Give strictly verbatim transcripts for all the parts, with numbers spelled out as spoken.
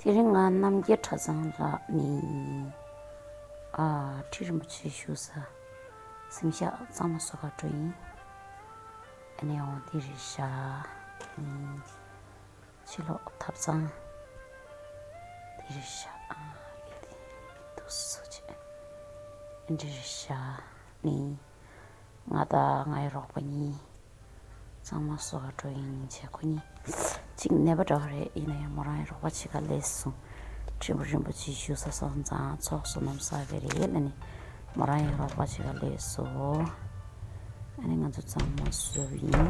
དེ་རིང་ང་རྣམ་རྒྱལ་གྲྭ་ཚང་ལ་ནི། ཨ། ཁྲི་རིན་པོ་ཆེ་བཞུགས་ས་གཟིམ་ཤག་གཙང་མ་བཟོ་གར་འགྲོ་ཡིན། ཨ་ནི་འོ་འདི་རེད་ཤག་ནི། ཕྱི་ལོགས་ཐབ་ཚང་། འདི་རེད་ཤག་ཨ། འདི་འདུག་སེ་བྱས། འདི་རེད་ཤག་ནི། ང་དང་ངའི་རོགས་པ་གཉིས་གཙང་མ་བཟོ་གར་འགྲོ་ཡིན་བྱས། ཁོ་གཉིས་གཅིག་ནད་པ་འདྲ་བ་རེད། ཡིན་ན་ཡང་མོ་རང་ཡང་རོགས་པ་བྱེད་གར་སླེབས་སོང་། ཁྲི་རིན་པོ་ཆེ་བཞུགས་ས་སོང་ཙང་ཚོགས་བསོད་ནམས་བསགས་པ་རེད་ལབ་ནས་མོ་རང་ཡང་རོགས་པ་བྱེད་གར་སླེབས་སོང་། ཨ་ནི་ང་ཚོ་གཙང་མ་བཟོས་པ་ཡིན།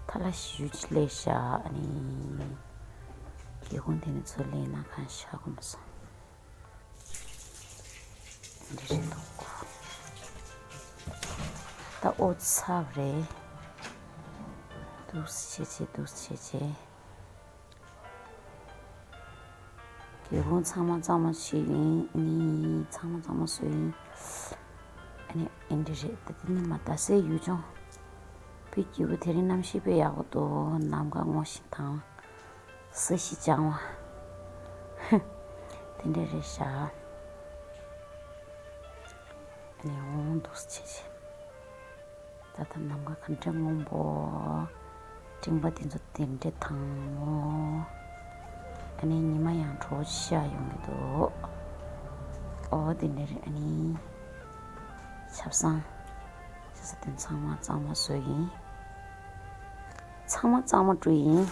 ཐ་ལ་ཞུ་ཅི་ལས་བཞག་ཨ་ནི། སྒེའུ་ཁུང་དེ་ནས་ཚུར་ལེན་ན་གང་ཤ་གོམས་སོང་། འདི་རེད་འདུག་ད་ཨོ་ཚབ་རེད། འདུག་སེ་བྱས་བྱས། འདུག་སེ་བྱས་བྱས། སྒེའུ་ཁུང་ཚང་མ་གཙང་མ་བྱས་ཡིན། ཨ་ནི་ཚང་མ་གཙང་མ་བཟོས་ཡིན། ཨ་ནི་ཨེ་འདྲ་རེད། ད་དེ་ནི་མ་ད་སའི་ཡུལ་ལྗོངས། དཔེ་སྐྱིད་པོ། དེ་རིང་གནམ་གཤིས་དཔེ་ཡག་པོ་འདུག་ནམ་མཁའ་སྔོ་ཞིང་དྭངས། ས་གཞི་ལྗང་བ། དེ་འདྲ་རེད་ཤག་ཨ་ནི་འོང་འདུག་སེ་བྱས་བྱས། ད་ལྟ་ནམ་མཁའ་ག་འདྲ་སྔོན་པོ། སྤྲིན་པ་དེ་ཚོ་དེ་འདྲ་དྭངས་མོ། ཨ་ནི་ཉི་མ་ཡང་དྲོ་ཤར་ཡོང་གི་འདུག་ཨོ་དེ་འདྲ་རེད། ཨ་ནི་ཆབ་གསང་། ཆབ་གསང་དེ་ཚང་མ་གཙང་མ་བཟོས་ཡིན། ཚང་མ་གཙང་མ་བཀྲུས་ཡིན།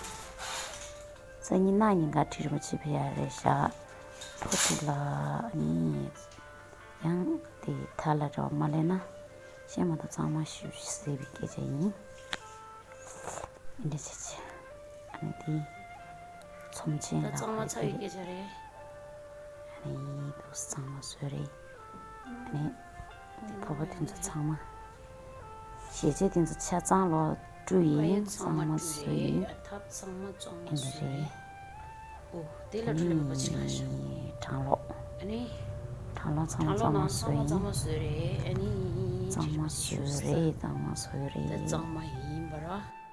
སང་ཉིན་གནངས་ཉིན་ག་ཁྲི་རིན་པོ་ཆེ་ཕེབས་ཡ་རེད་ཤག་ཕོ་ཁྲི་ལ་ཨ་ནི། ཡང་དེ་ཐ་ལ་རེ་བ་མ་ལེན་ན་ཤེས་མ་ཐུབ། གཙང་མ་ཞུ་ཟེར་བའི་སྐད་ཆ་ཡིན། འདི་འདྲ་བྱས་བྱས། ཨ་ནི་དེ་ཚོམས་ཆེན་ད་ལགས་གཙང་མ་ཚར་བའི་སྐད་ཆ་རེད། ཨ་ནི་འདུག་སེ་གཙང་མ་བཟོས་རེད། ཨ་ནི་དེ་ཕོར་པ་དེ་ཚོ་ཚང་མ། ཞལ་ཆས་དེ་ཚོ་ཆ་ཚང་ལོ། བཀྲུས་ཡིན། གཙང་མ་བཟོས་ཡིན། ཐབ་ཚང་མ་གཙང་མ་བཟོས་རེད། ཨོ་དེ་ལ་ཁྲི་རིན་པོ་ཆེ་ལ་ཞུ། གྲང་གློག་ཨ་ནི། གྲང་གློག་ཚང་མ་གཙང་མ་བཟོས་ཡིན། གཙང་མ་བཟོས་རེད། ཨ་ནི། གཙང་མ་བཟོས་རེད། གཙང་མ་བཟོས་རེད། ད་གཙང་མ་ཡིན་པ་ར།